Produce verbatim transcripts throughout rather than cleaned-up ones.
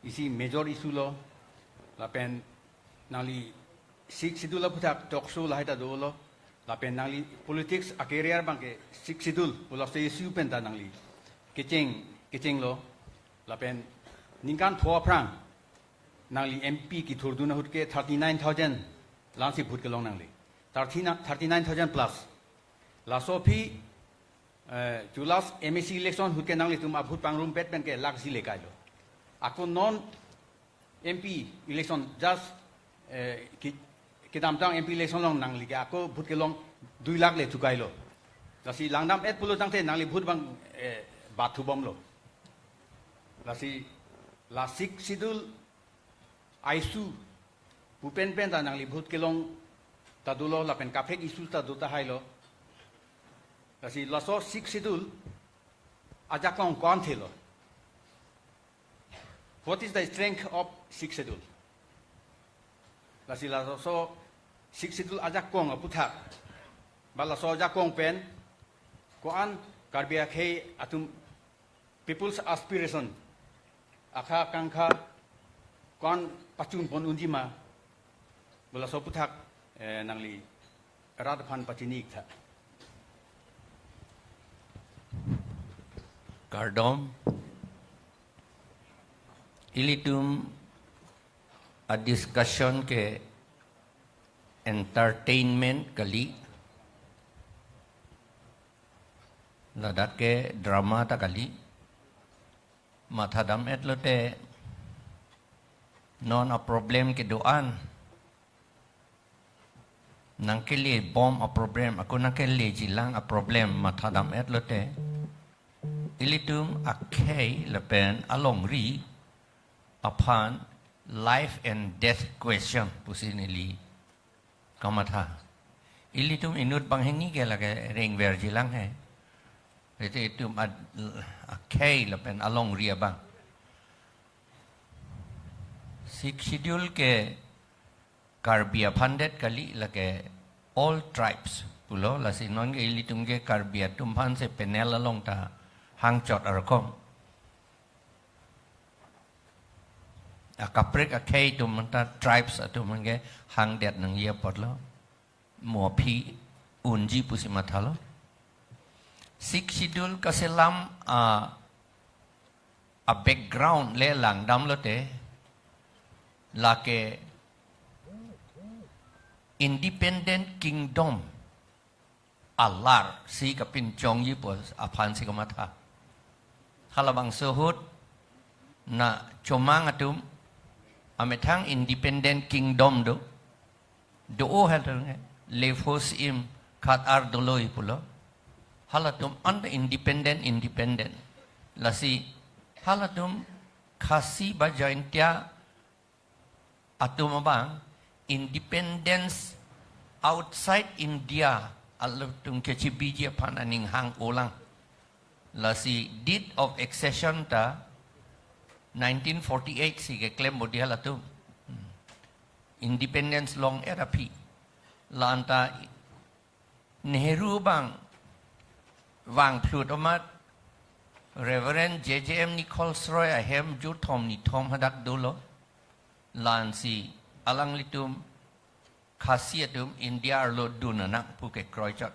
isi major issue lo, lapen nangli Sixth Schedule aphuthak talk show lahai ta dolo, lapen nangli politics a-career abangke Sixth Schedule pu laso issue pen ta nangli kecheng, kechenglo, lapen ningkan pho aphrang nangli M P kethurdun ahut ke thirty-nine thousand langsi vote kelong nangli. Thirty, thirty-nine thousand plus. Laso aphi, eh, chu last M A C election ahut ke nanglitum a-vote pangrumpet pen ke lakh isi le kailo. Ako non M P election just, eh, ki, kedamtang M P election along nangli ke ako vote kelong dui lakh le thukailo. Lasi langdam-et pulo tangte nangli vote abang, eh, bathubomlo. Lasi la Sixth Schedule a-issue pu penpen ta nangli vote kelong ta dolo lapen kaprek issue ta do tahailo. Lasi laso Sixth Schedule ajakong ko-an thelo? What is the strength of Sixth Schedule? Lasi laso Sixth Schedule ajakong aphuthak, ba laso ajakong pen ko-an Karbi akhei atum people's aspiration, akha akankha ko-an pachunpon unji ma, pu laso aphuthak, eh, nangli rat aphan pachini-ik tha. Kardom. Ilitum a-discussion ke entertainment kali, ladak ke drama ta kali. Mathadam-et lote non a-problem kedo-an, nangkele bom a-problem, ako nangkeleji lang a-problem mathadam-et lote, ilitum akhei lapen alongri aphan life and death question pusi neli kamatha. Ilitum inut banghini ke lake rengverji lang he. Ilitum ad-, akhei lapen alongri abang. Sixth Schedule ke Karbi aphandet kali, lake all tribes pulo, lasi non ke ilitum ke Karbi atum aphansi panel along ta hangchot arkom. Akaprek akhei atum anta tribes atum ke hangdet nangji apotlo. Mo aphi unji pusi mathalo. Sixth Schedule kaselam a, a-background le langdam lote, lake independent kingdom alar si kapinchongji pu aphansi kamatha. Halabangso ahut na chomang atum amethang independent kingdom do, do-o hal nge, Lefos Im Khatar Doloi pulo. Halatum anta independent, independent. Lasi halatum Khasi ba Jaintia atum abang independence outside India atum kechebiji aphan aning hang-o lang. Lasi deed of accession ta nineteen forty-eight si keklem bodi halatum. Hmm. Independence long-et aphi. La anta Nehru abang vangphlut amat Reverend J J M Nichols Roy ahem jurthom nithom hadak dolo. Lansi alanglitum Khasi atum India arlo dun nang pu kekroichot.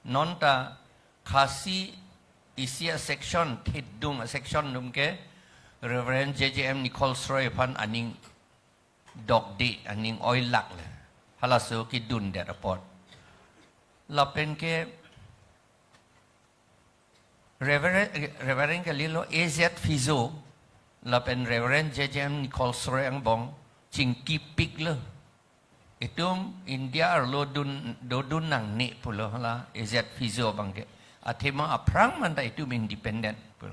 Nonta Khasi isi a-section, thidung a-section atum ke Reverend J J M Nichols Roy aphan aning dokde, aning oilak le. Halaso kedundet apot. Lapen ke Reverend, Reverend kalilo A Z Phizo, lapen Reverend J J M Nichols Roy angbong chingkipiklo. Itum India arlo dun, dodun nangne pulo hala A Z Phizo abangke. Athema aphrang manta itum independent pulo.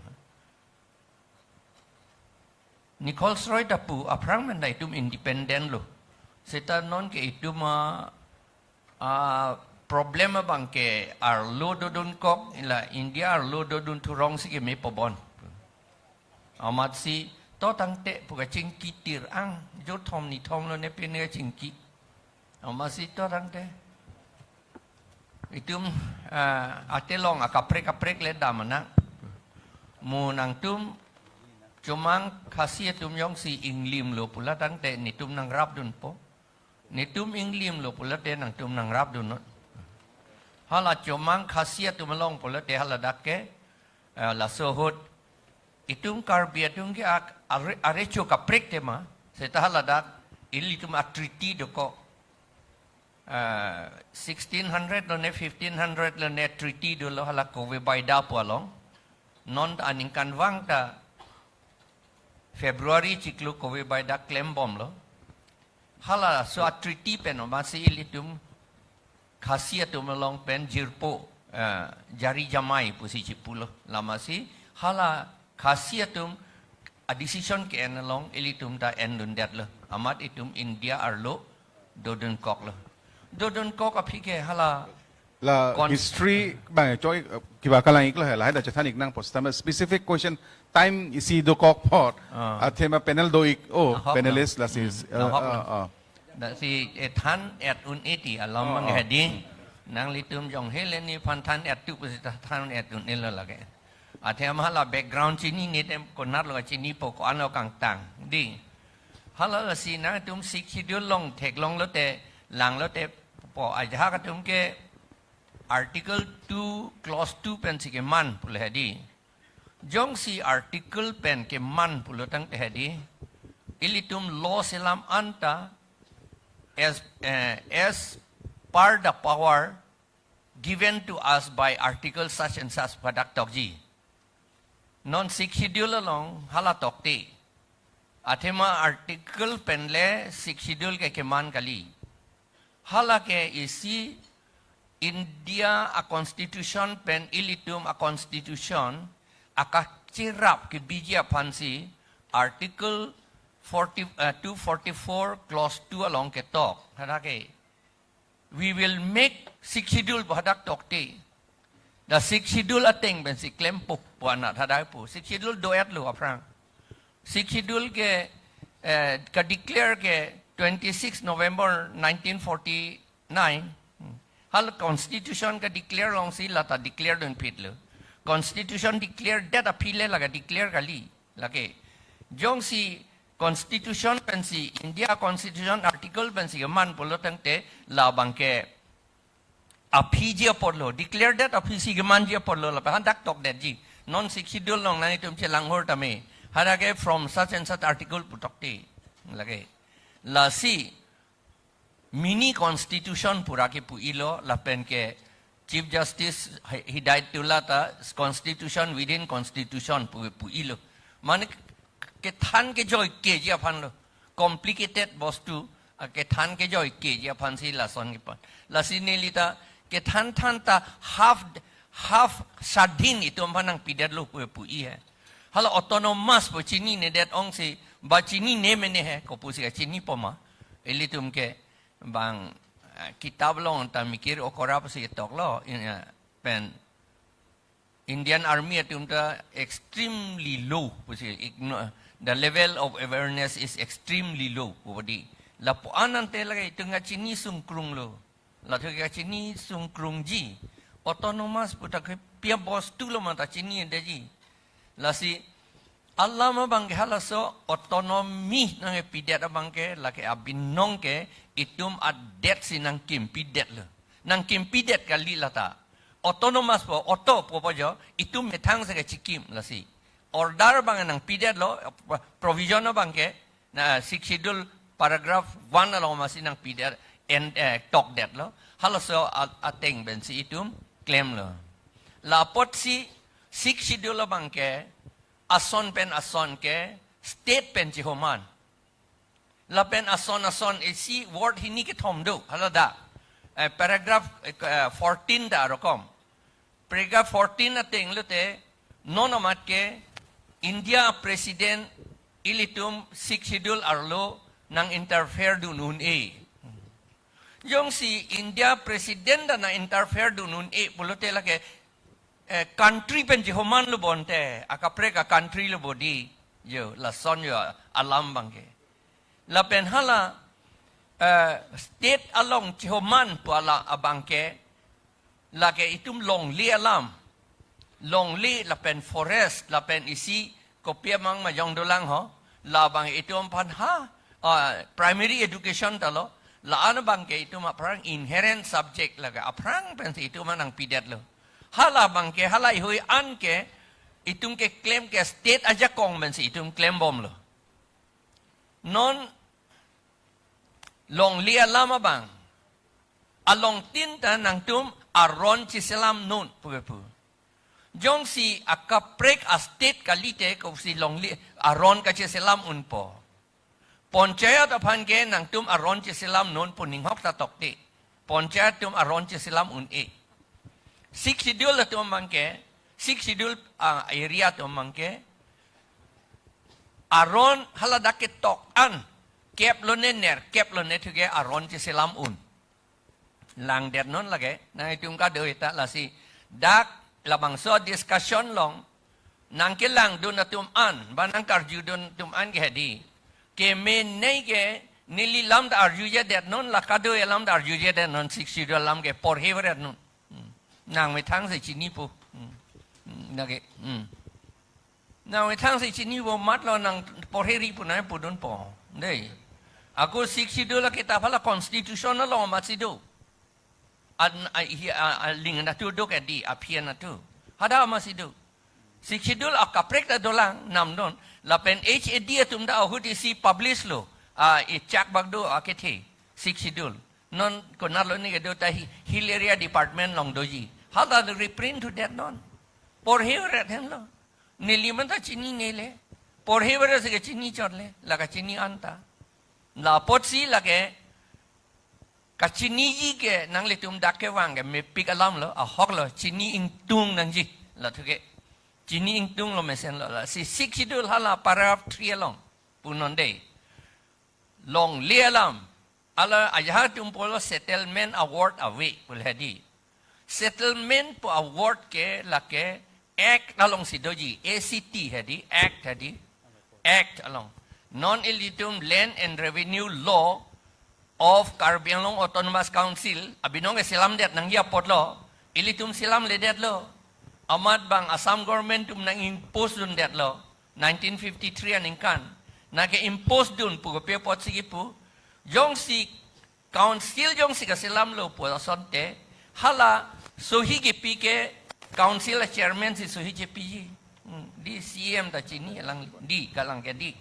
Nichols Roy ta pu aphrang manta itum independent lo. Seta nonke itum a, a problem abangke arlo dodunkok, ila India arlo dodun thurong si keme pobon. Amatsi to tangte pu kachingki tir ang, jurthom nithom lo ne pine kachingki. Amatsi to tangte. Itum, ah, atelong akaprek kaprek le dam nang. Mo nangtum Chomang Khasi atum jongsi inglimlo pulo tangte netum nangrapdunpo. Netum inglimlo pulote nangtum nangrapdun non. Hala Chomang Khasi atum along pulote haladak ke, eh, laso ahut itum Karbi atum ke ak-, are, arecho kaprek tema. Seta haladak ilitum a-treaty dokok. Eh, sixteen hundred lo ne fifteen hundred lo ne treaty dolo hala Kove Baida pu along. Non ta aningkanvang ta February chiklo Kove Baida klembomlo. Halaso a-treaty pen amatsi ilitum Khasi atum along pen jirpo, eh, jari jamai pusi chipulo. Lamatsi hala Khasi atum a-decision ke-en along ilitum ta endundetlo. Amat itum India arlo dodunkoklo. Dodunkok aphi ke hala La kon- history bang choi, eh, kiba kalang iklo hai, lahai ta chethan ik nangpo, sitame specific question time isi dokok apot. Ah. Athema panel do ik, oh, Ahok panelist lo. Lasi, Hmm, eh, ahok lo. Eh, eh. Lasi, eh, than-et un-e ti alam Oh, mang oh. Hedi. Nanglitum jong hele nephan than-et tu pusi ta than-et un-elo lake. Athema hala background chinine te konatlo chinipo, ko-anlo kangtang. Dei. Hala lasi nangtum Sixth Schedule along theklonglote, langlote po ajahak atum ke Article two, Clause two pensi keman pulo hedi. Jongsi Article pen keman pulo tangte hedi, ilitum law selam anta as, eh, as per the power given to us by Article such and such pu hadak tokji. Non Sixth Schedule along hala tokte. Athema Article pen le Sixth Schedule ke keman kali. Hala ke isi India a-constitution pen ilitum a-constitution akachirap kebiji aphansi Article forty, eh, two forty-four Clause two along ketok. Hadak ke, "We will make Sixth Schedule," pu hadak tokte. The Sixth Schedule ateng pensi klempo pu anat hadak pu. Sixth Schedule do-etlo aphrang. Sixth Schedule ke, eh, ka-declare ke twenty-six November nineteen forty-nine. Hmm. Hala constitution ka-declare alongsi lata declare dunphitlo. Constitution declare det aphi le la ka-declare kali. Lake. Jongsi constitution pensi, India constitution article pensi keman pulo tangte labang ke aphiji apotlo, declare det aphisi kemanji apotlo, lapen hadak tokdetji. Non Sixth Schedule along nanglitum chelang hor tame. Hadak ke from such and such article pu tokte. Lake. Lasi mini constitution pura kepu-ilo, lapen ke Chief Justice Hi-, Hidayatullah ta constitution within constitution pu, pu-ilo. Mane kethan kejoikeji aphanlo. Complicated bostu, a, kethan kejoikeji aphansi lason kepu. Lasi neli ta kethan than ta half, half swadhin itum aphan nangpidetlo pu, pu-i he. Hala autonomous pu chininedet ongsi, ba chinine mene he, kopusi kachinipo ma. Ilitum ke bang, eh, kitab along ta Mikir Okora pusi toklo, in, eh, pen Indian Army atum ta extremely low, pusi igno-, the level of awareness is extremely low, pu di. Lapu-an ante lake itum kachini sungkrunglo. Latum kachini sungkrungji. Autonomous pu ta ke pi abostulo ma ta chinidetji. Lasi alam abang ke halaso autonomy nangkepidet abang ke lake abinong ke itum adet si nangkimpidetlo. Nangkimpidet kali lata. Autonomous pu auto pu pu jo itum methang si kachikim lasi. Order abang nangpidetlo, provision abang ke, na Sixth Schedule paragraph one along masi nangpidet, en, eh, tokdetlo. Halaso a-, ateng pensi itum klemlo. Lapotsi Sixth Schedule abang ke ason pen ason ke state pen chihoman. Lapen ason ason isi word hini kethom do, hala da. Eh, paragraph, eh, fourteen da rokom. Paragraph fourteen ateng lote, non amat ke India President ilitum Sixth Schedule arlo nang-interfere dun un-e. Jongsi India President ta nang-interfere dun un-e pulote lake, eh, country pen chihomanlo bonte, akaprek a-country lo bodi, jo, lason jo alam abang ke. Lapen hala, eh, state along chihoman pu ala abang ke, lake itum longle alam. Longle lapen forest, lapen isi kopi amang majong dolang ho, labang itum aphan ha, ah, primary education ta lo, la-an abang ke itum aphrang inherent subject lake aphrang pensi itum anang pidetlo. Hala abang ke, hala ihui an ke, itum keklem ke state ajakong pensi itum klembomlo. Non longle alam abang, alongtin ta nangtum aron chiselam non puke pu. Jongsi akaprek a-state kalite kosi longle aron kachiselam unpo. Panchayat aphan ke nangtum aron chiselam non pu ninghok ta tokte. Panchayat atum aron chiselam un-e. Sixth Schedule atum abang ke, Sixth Schedule, ah, area atum abang ke, aron haladak ketok an, kep lone ner, kep lone thuke aron chiselam un. Langdet non lake, nang itum kado-i ta lasi. Dak labangso discussion along, nangkelangdun atum an, ba nangkarjudun atum an ke hedi. Kemenei ke, neli alam ta arjujedet non, la kado-i alam ta arjujedet non, Sixth Schedule alam ke porhevret non. Hmm. Nangmethang si chinipo. Hmm. Hmm, lake. Hmm. Nangmethang si chinipo matlo nang porheri pu nangpudunpo. Dei. Ako Sixth Schedule akitap hala constitution along amatsi do. An, a, hi, a, a, ling natu do ke di, aphian natu. Hadak amatsi do. Sixth Schedule akaprek ta dolang, namdon. Lapen H A D atum ta ahut isi publish lo. A, ichak bak do akethe. Sixth Schedule. Non konatlo ni kedo ta hi, Hill Area Department along doji. Hala reprint thudet non. Porhevret henlo. Neli man ta chininele. Porhevret si kachini chotle. La kachini anta. La apotsi lake kachiniji ke nanglitum dak kevang ke mepik alam lo, ahok lo, chini ingtung nangji. La thuke. Chini ingtunglo mesenlo. Lasi Sixth Schedule hala paragraph three along. Punon dei. Longle alam. Hala ajahak atum pulo settlement award ave pu hedi. Settlement pu award ke lake Act alongsi doji, A C T hedi, Act hedi, Act along. Non ilitum Land and Revenue Law of Karbi Anglong Autonomous Council, abinong ke selamdet nangji apotlo, ilitum selamledetlo. Amat bang Assam government atum nang-impose dundetlo. Nineteen fifty-three aningkan. Nangke-impose dun pu kopi apotsi kipu. Jongsi council jongsi kaselamlo pu asonte, hala sohi kipi ke council a-chairman si sohi chepiji. Hmm, di C M ta chini alang di kalang ke di.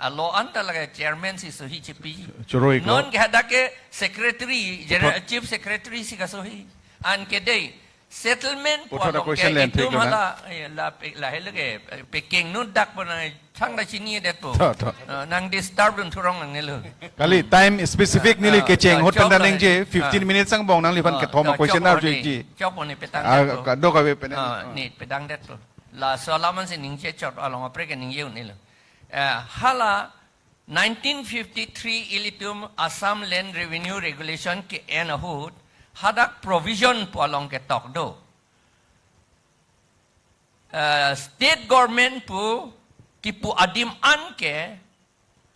A law anta lake chairman si sohi chepiji. Choroi ko. Non ke hadak ke secretary, general, Puthot. Chief secretary si kasohi. Anke dei, settlement Puthot pualong question ke len itum thek lo na. Hala, eh, la pe-, lahelo ke, eh, pekeng nun dak pon nang thang da chinidetpo. Tho, tho. Eh, nang disturb dun thurong nangnelo. Kali, time specific neli Ah, kecheng ah, hot chok penta lo nangji, he. Fifteen Ah. minutes angbong nangliphan Ah, kethom ah, a-question chok lo arju he. Ji. Chok lo he petang Ah, detpo. Kado kave pena. Ah, Ah. ni petang detpo. Laso alam ansi ningje chot along apre ke ningje un-elo. Eh, hala nineteen fifty-three ilitum Assam Land Revenue Regulation ke-en ahut hadak provision pu along ketok do. Eh, state government pu kipu adim an ke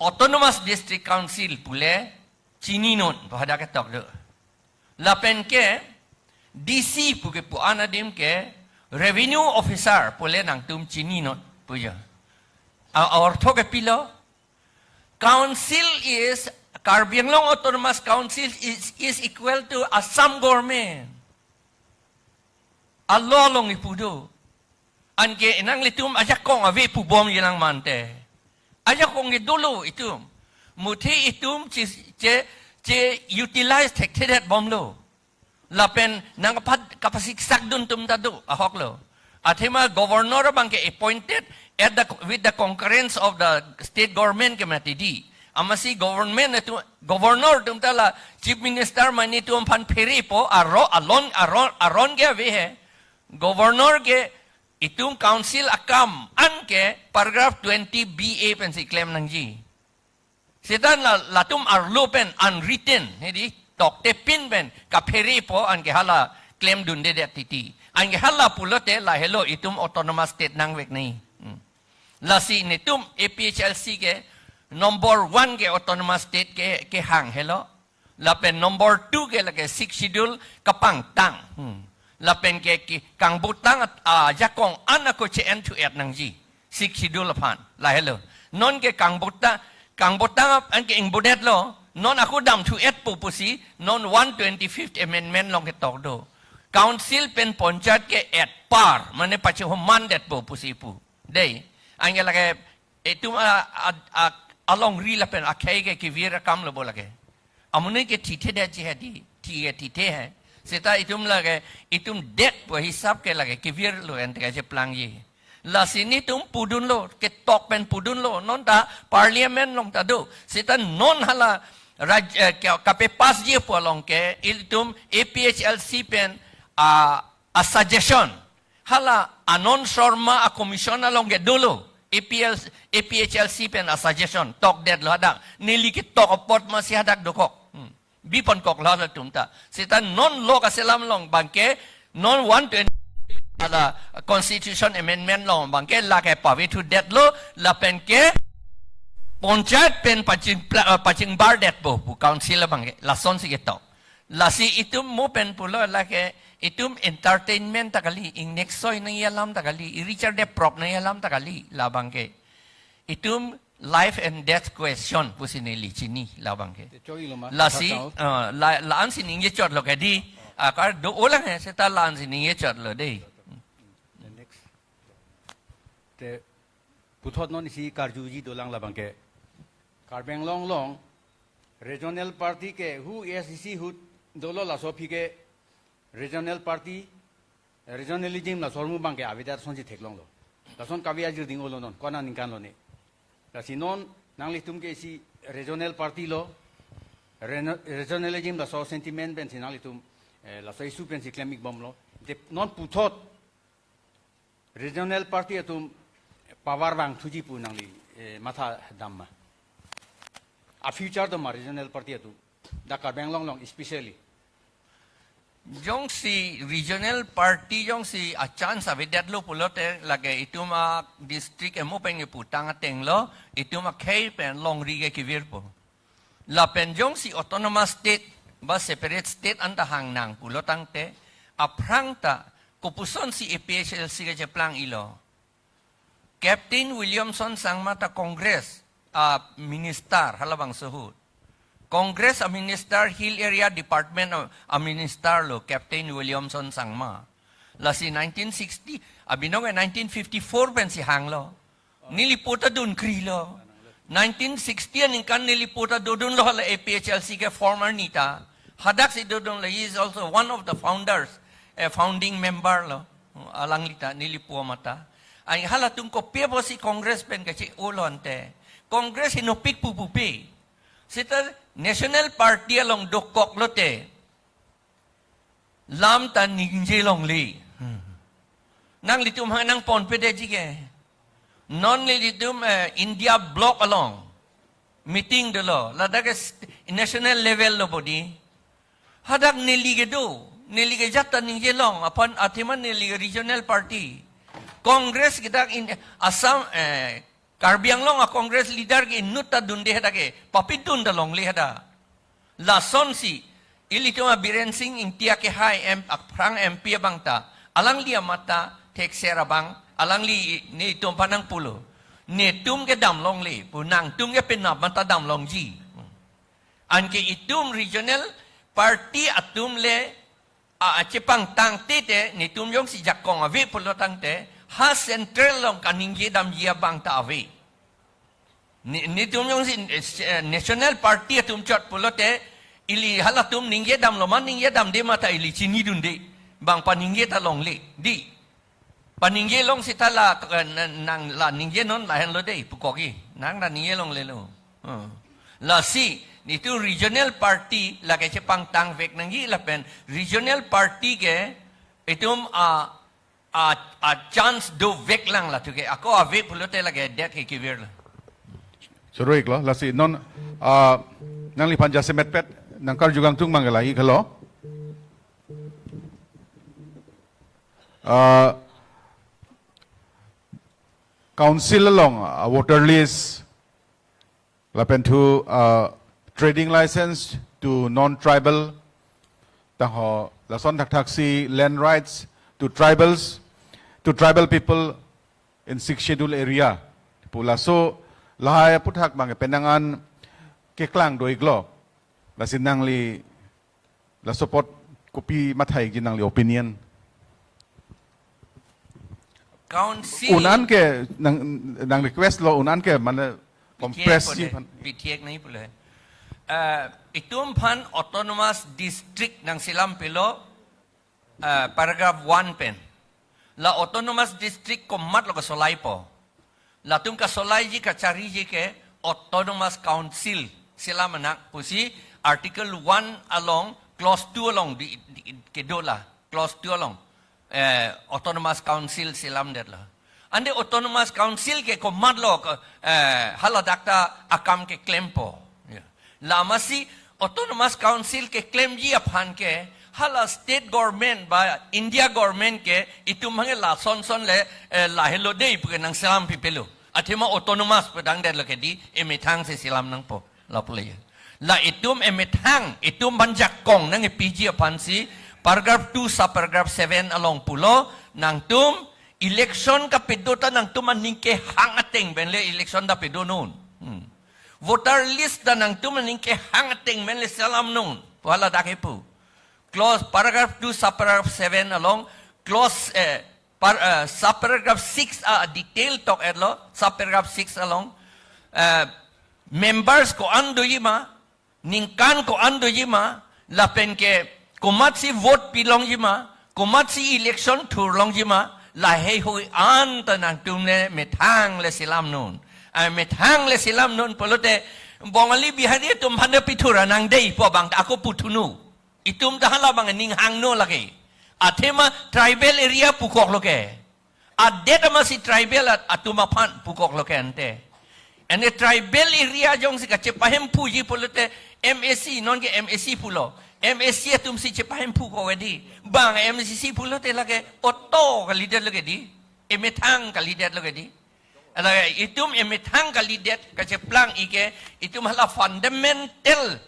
Autonomous District Council pule chininon pu hadak ketok do. Lapen ke D C pu kipu an adim ke Revenue Officer pule nangtum chininon pujo. A, ortho ke pilo? Council is, Karbi Anglong Autonomous Council is, is equal to Assam government. A law along kipu do. Anke nanglitum ajakong ave pubom yelang mante. Ajakong ke dolo itum. Muthe itum che, che, che-utilize thekthedet bomlo. Lapen nang kapat-, kapasiksak dun atum ta do, ahok lo. Athema governor abang ke appointed at the, with the concurrence of the state government ke mati di. Amatsi government atum, governor atum ta la chief minister mane atum aphan pherepo, aro, alon, aron, aron ke ave he. Governor ke itum council akam an ke paragraph twenty B A pensi klem nangji. Seta la, latum arlo pen unwritten, hedi, toktepin pen kapherepo anke hala klem dundedet titi. Anke hala pulote lahelo itum autonomous state nangvek nai. Hmm. Lasi netum A P H L C ke number one ke autonomous state ke, kehang helo. Lapen number two ke lake Sixth Schedule kapangtang. Hmm. Lapen ke, ke kangbutang at-, ajakong an ako che-en thu-et nangji. Sixth Schedule aphan. Lahelo. Non ke kangbota, kangbota anke ingbodetlo. Non ako damthu-etpo pusi, non one twenty-fifth Amendment along ketok do. Council pen panchayat ke at par, mane pachehumandetpo pusi pu. Dei, anke lake itum a, a, a, alongri lapen akhei ke kevir akam lo bo lake. Amonit ke thithedetji hedi, thi ke thithe he. Seta itum lake, itum detpo hisap ke lake kevirlo ente kacheplangji. Lasi netum pudunlo, ketok pen pudunlo, non ta Parliament along ta do. Seta non hala raj, eh, ke, kapepassji pu along ke, ilitum A P H L C pen, ah, a suggestion. Hala Anand Sharma a commission along ke dolo. A P L, A P H L C pen a suggestion. Tokdetlo hadak. Neli ketok apot masi hadak dokok. Hmm. Biponkoklo halatum ta. Seta non law kaselam along abangke, non one twenty hala Constitution Amendment along abangke lake pavethudetlo, lapen ke panchayat pen paching pla-, eh, pachingbardetpo pu council abangke. Lasonsi ketok. Lasi itum mo pen pulo lake itum entertainment ta kali, ingnek soi nangji alam ta kali, i-recharge prop nangji alam ta kali, labangke. Itum life and death question pusi neli chini labangke. Te choi lo ma, Lasi, thakthak. Eh, la, la-ansi ningjechotlo kedi, akar do-olang he, seta la-ansi ningjechotlo dei. The next. Te puthot non isi karjuji dolang labangke. Karbi Anglong along regional party ke hu A I C C ahut dolo, laso aphi ke regional party, regionalism laso ahormu abangke avedet asonsi theklonglo. Lason kave ajir ding-olo non, konat aningkan lone. Lasi non nanglitum ke isi regional party lo, reno-, regionalism laso sentiment pensi nanglitum, eh, laso issue pensi klem-ikbomlo. Te non puthot regional party atum power vangthuji pu nangli, eh, matha dam ma? A future do ma regional party atum, dak Karbi Anglong along especially? Jongsi regional party jongsi a chance avedetlo pulote lake itum a district emo pen keputang atenglo, itum akhei pen longri ke kevirpo. Lapen jongsi autonomous state ba separate state anta hangnang pulo tangte, aphrang ta kopusonsi A P H L C kecheplang-ilo? Captain Williamson Sangma ta Congress a minister halabangso ahut. Congress a minister, Hill Area Department a, a minister lo Captain Williamson Sangma. Lasi nineteen sixty, abinong ke nineteen fifty-four pensi hanglo. Neli po ta dunkrilo. Nineteen sixty aningkan neli po ta dodunlo hala A P H L C ke former neta. Hadaksi dodunlo, he is also one of the founders, a founding member lo. Alangli ta neli po mata. Ai halatum kopi apotsi Congress pen kache-olo ante? Congress inopik pu pupe. Seta National Party along dokok lote lam ta ningje longle. Nanglitum ha nangponpedetji ke. Non nelitum, eh, India bloc along meeting dolo. Ladak ke st-, national level lo bodi. Hadak neli kedo, neli kejat ta ningje long, aphan athema neli ke regional party. Congress ke dak in Assam, eh, Karbi Anglong a Congress leader ke inut ta dunde hadak ke, papidun ta longle hadak. Lasonsi, ilitum a Biren Singh Ingti akehai M-, aphrang M P abang ta, alangli amat ta thekser abang, alangli netum aphan nangpulo. Netum ke dam longle, pu nangtum ke penap amat ta dam longji. Anke itum regional party atum le, a, achepangtang tete, netum jongsi jakong ave pulo tangte, ha central along kaningje damji abang ta ave. Ne-, netum jongsi, eh, national party atum chot pulote, ili halatum ningje damlo ma ningje damde ma ta ili chinidunde. Bang paningje ta longle, dei. Paningje long seta la, eh, na-, nang la ningje non lahenlo dei, pukok-i. Nang la ningje longlelo. Hmm. Lasi, netum regional party lake chepangtangvek nangji lapen regional party ke itum a, a, a chance doveklang latum ke. Ako ave pulote lake det ke kevirlo. Suruik lo, lasi non, ah, nangliphan jasemetpet nangkarju kangtung mang ke lahei helo. Ah, council along, ah, voter list, lapen thu, ah, trading license to non-tribal, tangho lason thakthaksi land rights to tribals, to tribal people, in Sixth Schedule area pu laso lahai aphuthak abang penang an keklang do-iklo. Lasi nangli laso apot kopi mathai-ikji nangli opinion? Council. Un-an ke nang, nang request lo, un-an ke mane P T A compress pone, ji aphan. P T A nai pule. Eh, itum aphan autonomous district nangselam pilo, eh, paragraph one pen. La autonomous district komatlo kasolaipo? Latum kasolaiji kachariji ke autonomous council selam nang pusi article one along clause two along di, di, kedo la clause two along, eh, autonomous council selamdetlo. Ante autonomous council ke komatlo ke, eh, hala dak ta akam keklempo? Ya. Lasi autonomous council keklemji aphan ke hala state government ba India government ke itum hangke lason son le, eh, lahelo dei pu ke nangselam pipelo. Athema autonomous pedangdetlo ke dei, emethang si selam nangpo. Lapu le. La itum emethang, itum aphan jakong nangkepiji aphansi paragraph two subparagraph seven along pulo, nangtum election kapedo ta nangtum aning kehang ateng pen le election ta pedonun. Hmm. Voter list ta nangtum aning kehang ateng pen le selamnun pu hala dak kepu. Clause paragraph two subparagraph seven along clause, eh, par, eh, subparagraph six a detail tok-etlo, subparagraph six along, eh, members ko-an doji ma, ningkan ko-an doji ma, lapen ke komatsi vote pilongji ma, komatsi election thurlongji ma, lahei hui anta nangtum le methang le selamnun. Ai methang le selamnun pulote Bongali Bihari atum aphan ta pithur nang dei pu abang ta ako puthunu. Itum ta hala abang ning hangno lake. Athema tribal area pukoklo ke. Adet amatsi tribal at-, atum aphan pukoklo ke ante. Ante tribal area jongsi kachepahemphuji pulote M A C, nonke M A C pulo. M A C atumsi chepahemphu ko ke dei. Bang M A C pulote lake auto kalidetlo ke dei. Emethang kalidetlo ke dei. Lake itum emethang kalidet kacheplang-ik ke itum hala fundamental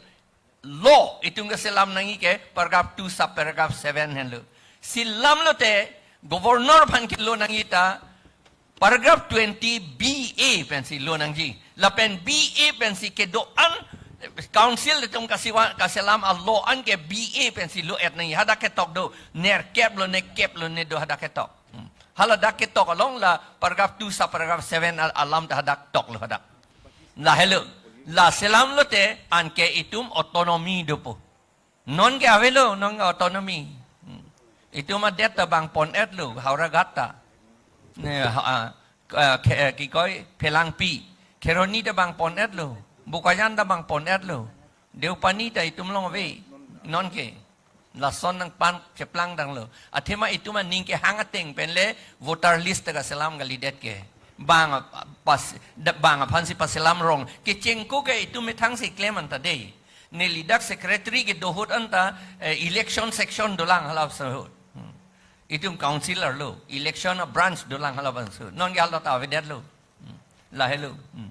law itum keselam nangji ke paragraph two subparagraph seven henlo. Selamlote governor aphan kelo nangji ta paragraph twenty B A pensi lo nangji. Lapen B A pensi kedo-an council itum kasiwa, kaselam a-law an ke B A pensi lo-et nangji. Hadak ketok do, nerkep lone, kep lone do hadak ketok. Hmm. Hala dak ketok along la paragraph two subparagraph seven al-, alam ta hadak toklo hadak. Lahelo. La selamlote anke itum autonomy dopo. Nonke avelo, nonke autonomy. Hmm. Itum adet ta bang pon-etlo, Howraghat ta. Ne, ha, ah, ah, ke, eh, ki koi, Phelangpi. Kheroni ta bang pon-etlo. Bokajan ta bang pon-etlo. Deopani ta itum along ave. Nonke. Lason nangpan cheplangdanglo. Athema itum aning kehang ateng pen le voter list ta kaselam kalidet ke. Bang, ah, pas, da-, bang aphansi paselam rong. Kecheng ko ke itum methangsi klem anta dei. Neli dak secretary kedo ahut anta, eh, election section dolang hala ahut. Hmm. Itum councillor lo, election a-branch dolang hala ahut. Nonke hala ta avedetlo. Hmm. Lahelo. Hmm.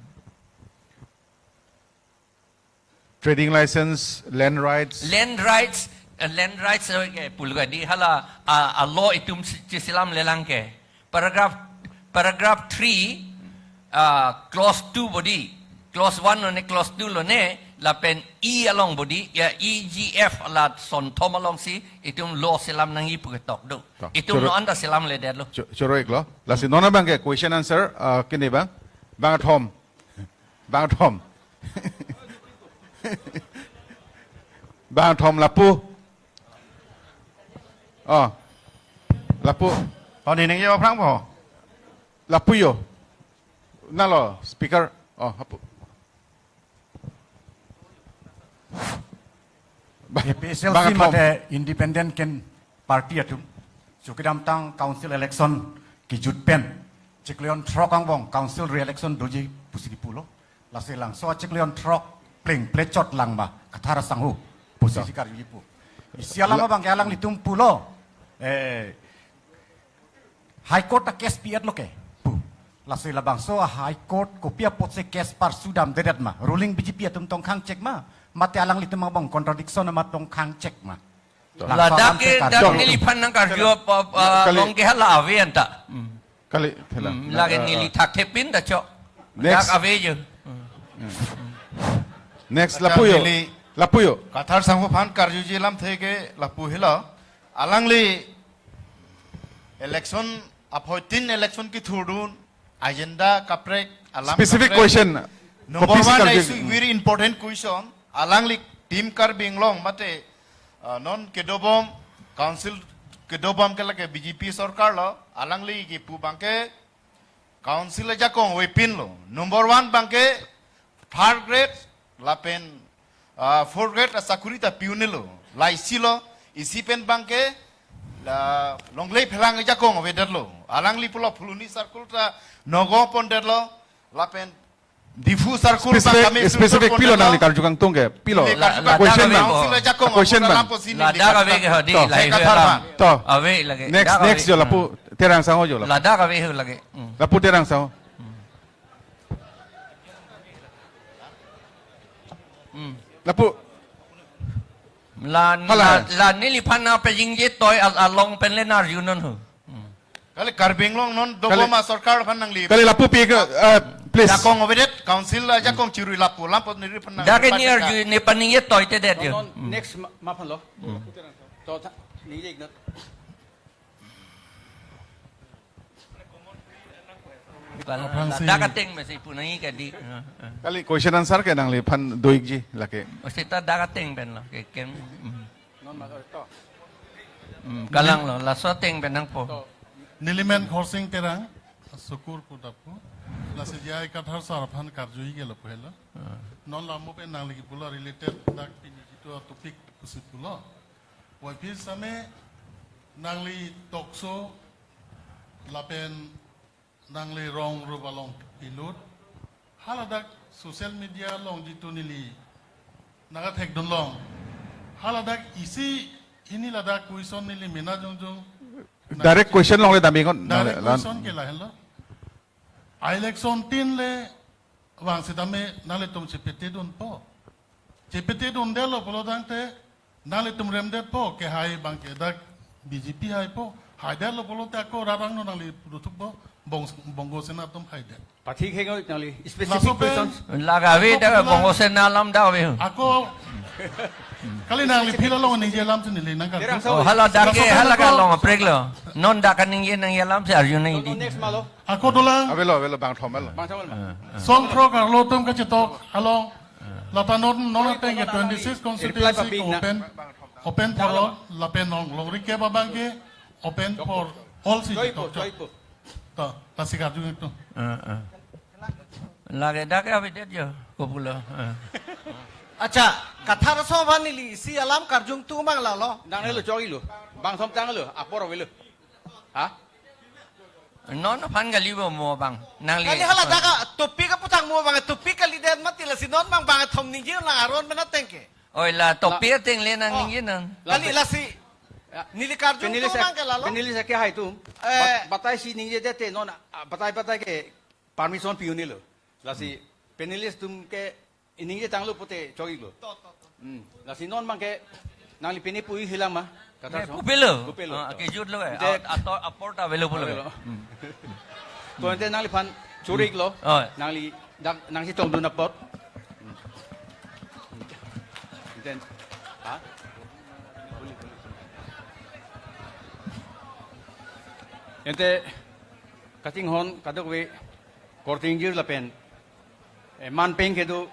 Trading license, land rights. Land rights, eh, land rights, eh, ke pulo ke dei hala, ah, a-law itum si-, chiselamlelang ke. Paragraph, paragraph three, ah, clause two bodi. Clause one lone, clause two lone, lapen E along bodi, ya E G F la sonthom alongsi, itum law selam nangji pu ketok do. Tok. Itum choro-, non anta selamledetlo. Cho-, choro-iklo. Lasi non abang ke question answer, ah, kene bang. Bang athom. Bang athom. Bang athom lapu. Oh. Lapu. Oh, nening yo aphrang po. Lapu yo. Nalo, speaker. Oh, hapu. Ba-, A P H L C bang athom. Mate independent ken party atum. Chokidamtang council election kejut pen chiklo jon throk angbong council re-election doji pusi kipulo. Lasi labangso chiklo jon throk pleng plechot lang ma Kathar asangho pusi, so, si karjuji pu. Isi alam la- abang ke alanglitum pulo. Eh, High Court a-case pi-etlo ke pu. Lasi labangso a-High Court kopi apotsi case parsudamdedet ma? Ruling B J P atum tongkhangchek ma? Mate alanglitum angbong contradiction amat tongkhangchek ma? Laso ladak alam ke, se dak karju. Neliphan nangkarju ap-, ap-, ah, kali- along ke hala ave anta. Hmm. Kali, thela. Hmm, lagi, eh, neli eh. Thakthepin ta chok. Next. Dak ave jo. Next, lapu jo. Neli lapu jo. Kathar sangho aphan karjuji alamthe ke lapu helo. Alangli election, aphoitin election kethurdun, agenda kaprek, alam specific kaprek. Question. Number one, kopisi karju-, issue, very important question. Alangli Team Karbi Anglong mate, uh, non kedobom, council kedobom ke lake B J P sorkar lo, alangli kipu abangke council ajakong avepinlo. Number one abangke third grade lapen, ah, fourth grade asakuri ta pi-un-elo. Laisi lo, isi pen abangke la longle phelang ajakong avedetlo. Alangli pulo Phuloni circle ta nogo pondetlo. Lapen Diphu circle specific, abang kami specific sulsur pilo pondetlo. Nangli karju kangtung ke, pilo. Neli karju la, kangtung. Question ladak bang. Ave ko. Question bang. Alam posi neli ladak ave karju ke hadi, to. Lahai ave alam. To. Ave lagi. Next, dak next ave. Jo lapu, hmm. Terang sangho jo lapu. Ladak ave ho lagi. Hmm. Lapu terang sangho. Hmm. Lapu. La, hala, la, la neliphan na pejingje toi al-, along pen le nar junon ho. Hmm. Kali Karbi Anglong non dobo kali ma sorkar aphan nangli. Kali lapu pi ke, eh, please. Jakong avedet, council ajakong chirui lapu, lampot neliphan nang. Dak ke ni arju, ne paningje toitedet jo. Non, non, hmm. Next ma, ma aphan lo. Hmm. To, tha, ningje iknot. Aphrangsi. Dak ateng mesi punai kadi. Kali question answer ke nangliphan do-ikji lake. O seta dak ateng pen lo ke ken. Hmm. Non ma to. Hmm, kalang lo, laso ateng pen nangpo. To. Nelimen Khorsing Terang, Sukur Kudapu. Lasi J I Kathar sir aphan karju-ik ke lapu helo. Ah. Non lamu pen nangli kipulo related dak pini jitu topic pusi pulo. Waiphi same nangli talk show lapen nangli rong rup along pilut. Haladak social media along jitu neli nangkathekdun long. Haladak isi hini ladak question neli mena jongjong. Direct question longle dam iknon. Direct question ke lahenlo. Election tin le vang sitame nanglitum chepetedunpo. Chepetedundetlo pulo tangte nanglitum remdetpo, kehai abangke dak B J P haipo. Haidetlo pulote ako rat angno nangli puduthukpo, Bong-, Bongo Sena atum haidet. Pathik hengo nangli specific laso pen questions. Laga ave ako dak pulang Bongo Sena alam dak ave. Ako kali nangli phila long ningje alam si neli nangkar. Terang. Oh, sahau. Hala dak laso ke pen hala ako kalong aprek lo. Non dak kaningje nangji alam si arju nangji. Next ma lo. Ako dolang. Avelo, avelo, bangthom avelo. Bangthom avelo. Ah, ah. Songthrok arlo atum kachetok along. Ah. Lata non, non ateng ke twenty-six constituency ke open, open for all, lapen non longri ke abangke open for all si chetok. Choipo, choipo. To, lasi karju iknon. Ah, ah. Lake dak avedet jo, kopulo. Ah. Accha, Kathar sir aphan neli isi alam karju iknon abang lalo. Nangnelo choklo. Bangthom tanglo, apor avelo. Ha? Non aphan kali bo mo abang. Nangli. Kali haladak atopic aputhak mo abang, topic kalidet mati lasi non abang bangthom ningje lang aron pen ateng ke. Oi la topic la ateng le nang, oh, ningje non. Kali lasi. Ya. Neli karju iknon abang ke lalo. Panelist ke hai atum. Eh. Bat-, batai si ningjedet te non, ah, batai batai ke permission pi-un-elo. Lasi, hmm, panelist atum ke iningje tanglo pute choklo. To, to, to. Hmm. Lasi non abangke nangli pini pu-ik hilang ma? Kathar sir. Pupelo. Pupelo. Ah, to. Kejutlo eh. Ante ator apor ta avelo pulo. Avelo. Hmm. To ante nangliphan choro-iklo. Oh. Nangli dak nangchetongdun apot. Hmm. Ante, ha? Ante kachinghon kadokave korte ingjir lapen, eh, manpeng kedo